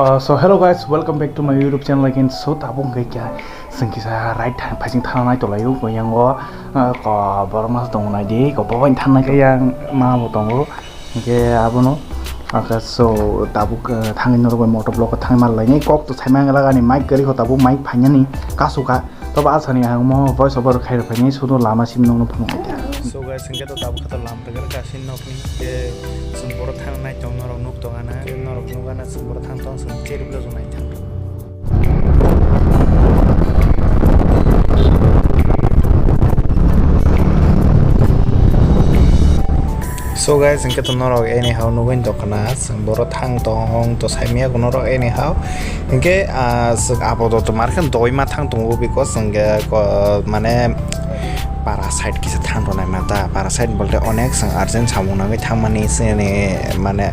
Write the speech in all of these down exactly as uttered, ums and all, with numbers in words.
Uh, so hello guys, welcome back to my YouTube channel again. So tabuk hwnkhe kya chwng kisa ride tha-, phaising thana nai tonglaio, ko yang o, uh, ko borok mas tongo nai di, ko bobo ni thana nai khe yang ma bo tongo, hwnkhe abono, okay, so tabuk, uh, thangwi norok bai motor vlog o thangwi ma lainai, kok to saimang laga ni mic kwrwi kho tabuk mic phainani kasu ka. Tobo asani ang mo voice over khairok phaini sudo lama simi nokno phunuk kha. So guys, hwnkhe to tabuk khe to lama rwgwk kasin nokni ke chwng borok thang nai tong norok nuk tong ana. Norok nuk ana chwng borok thang tong chwng cherry blossom nai thang. So guys, hwnkhe to norok anyhow nugwi tongkha na, chwng borok thang tong hong to saimaya norok anyhow. Hwnkhe, ah, chwng apatot to mar khe dogwi ma thang tongo because hwnkhe ko-, mane para side kisa thang tongnai ma ta, para side bolte onek chwng urgent samung nangwi thangmani chini mane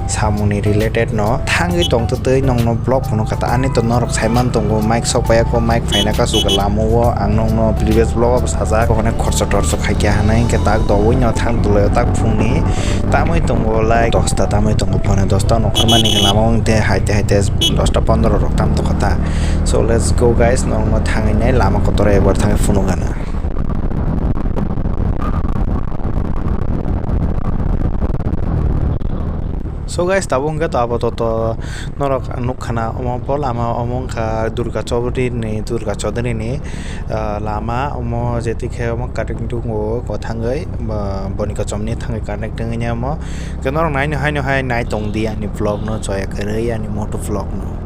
samungni related no thangwi tongtwtwi nokno vlog phunuk kha ta, ani to norok saiman tongo mic sok paiya ko, mic phaina kasu ka lama o ang nokno previous vlog o sajak, onek khorsa torsa khaikha hinwi hwnkhe tak dogwi no thang tonglaio tak phungni. Tamwi tongo like dosta, tamwi tongo pone dosta, nokhormani lama wngte haite haite dosta pondro rok tam tongkha ta. So let's go guys, norokno thangwi nai lama kotor ebar thangwi phunuk gana. So guys, tabuk hwnkhe to apatot norok nukha na omo bo lama, omo wngkha Durga Chaudhary ni, Durga Chaudhary ni, ah, lama, omo jetikhe omo cutting tongo kwthangwi, ba, boni kochomni thangwi connect wngwi omo. Khe norok naino haino hai nai tong di ani vlog no, choya kwrwi ani moto vlog no.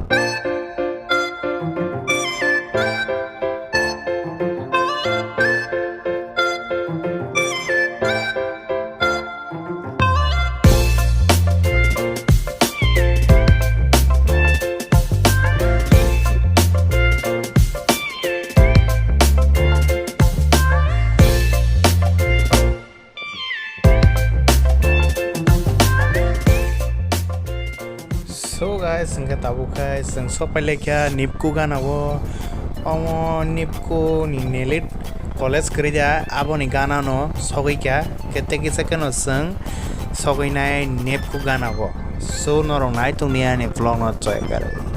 So guys, hwnkhe tabuk khe chwng sok pai laikha Nipku gana o. Omo Nipku ni Nelite College kwrwi da, aboni gana no sogwi kha. Khe tei kisa kheno chwng sogwi nai Nipku gana o. So norok nai tongdi ani vlog no choi kwrwi.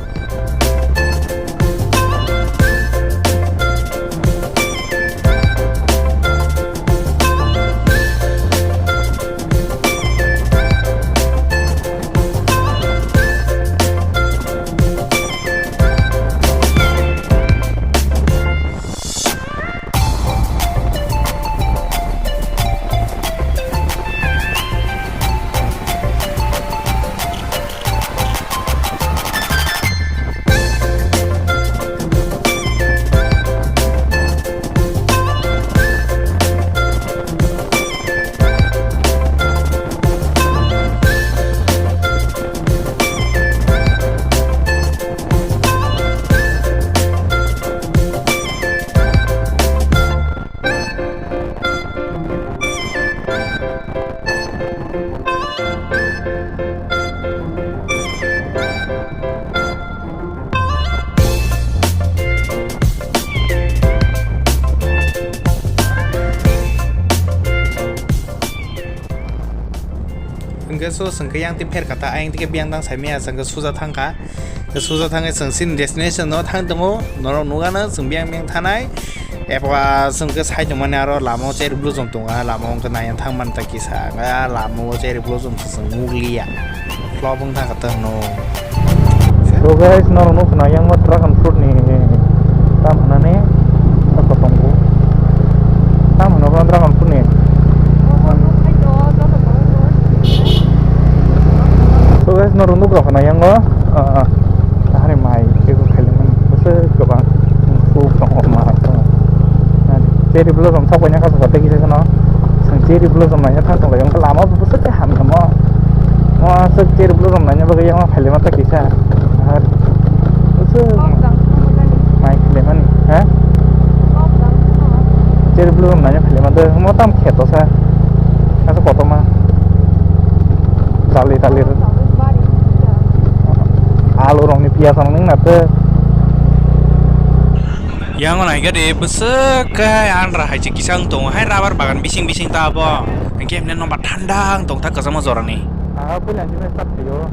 Hwnkhe so chwng khe yang twi pher kha ta, ayang twi khe biyang dang saimaya, chwng khe suja thang kha. Suja thangwi chwng chini destination no thang tongo, norok nukha na chwng biyang biyang thanai. Eba chwng khe sai tongmani aro lama o cherry blossom tongo, lama o wngkha naiya thang mani ta kisa, a lama o cherry blossom se chwng nukliya. Vlog wng thang kha ta hwno. So guys, norok nukha na yang ma dragon fruit ni tam hwnani ta kotomgo. Tam hwno dragon fruit ni. So guys, norok nukha na yang o. Ah, ah. Tahari mai, eko khailaimani. Bwswk kwbang. Kuk tongo, ma tongo. Cherry blossom sok paina kha, sok tei kisa kheno. Chwng cherry blossom naina thang tong lai, wngkha lama bo bwswk khe hamya mo. Mo aswk cherry blossom naina bagwi yang khailaima tei kisa. Ar bwswk mai khailaimani, ha? Cherry blossom naina khailaima de, mo tam kheto sa. Aswk kotorma. Tali tali. Alu rokni piyaj rok nung na tei. Yang naikha de bwswk khe andra hai se kisa wng tongo hai rubber bagan bising bising ta abo. Hwnkhe himne nokbar thanda wng tong thak kwchangma jorani. Ah, puila ang sini start khaio.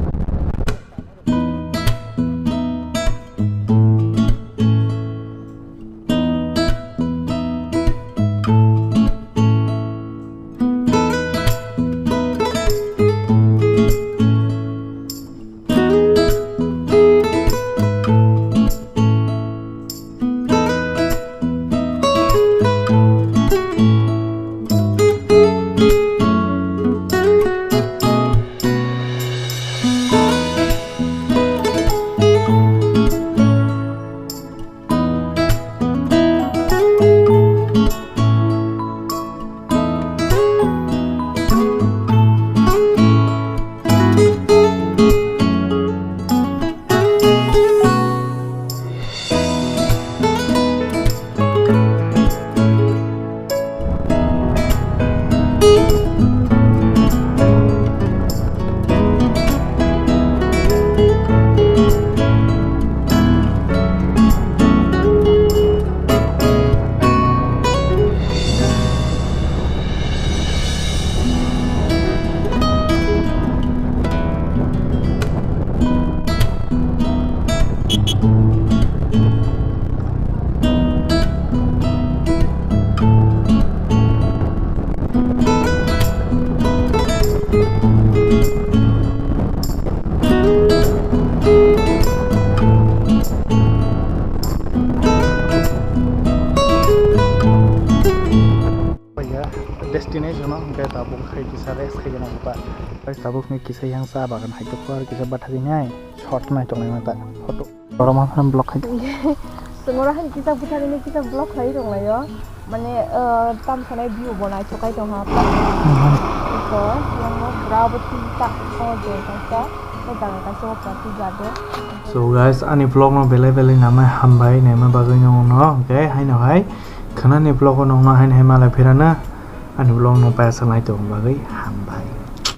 Tini jono hwnkhe tabuk khai kisa rest khai gana ta. Tabuk ni kisa yang sa bagan hai to khwar kisa bathari nai short nai tongnai mata photo. Borok ma phano block khai. Sengora hai kisa buthari ni kisa block khai rong laio. Mane tam sanai view bo nai thokai tong ha. Iko yang mo bravo thin ta o je kasa o jaga kaisa o party garden. So guys, ani vlog no belai belai namai hambai naima bagwi no no. Okay, haino hai khana ni vlog no no haino hai malai phirana. Ani vlog no paya sanai tong bagwi ham.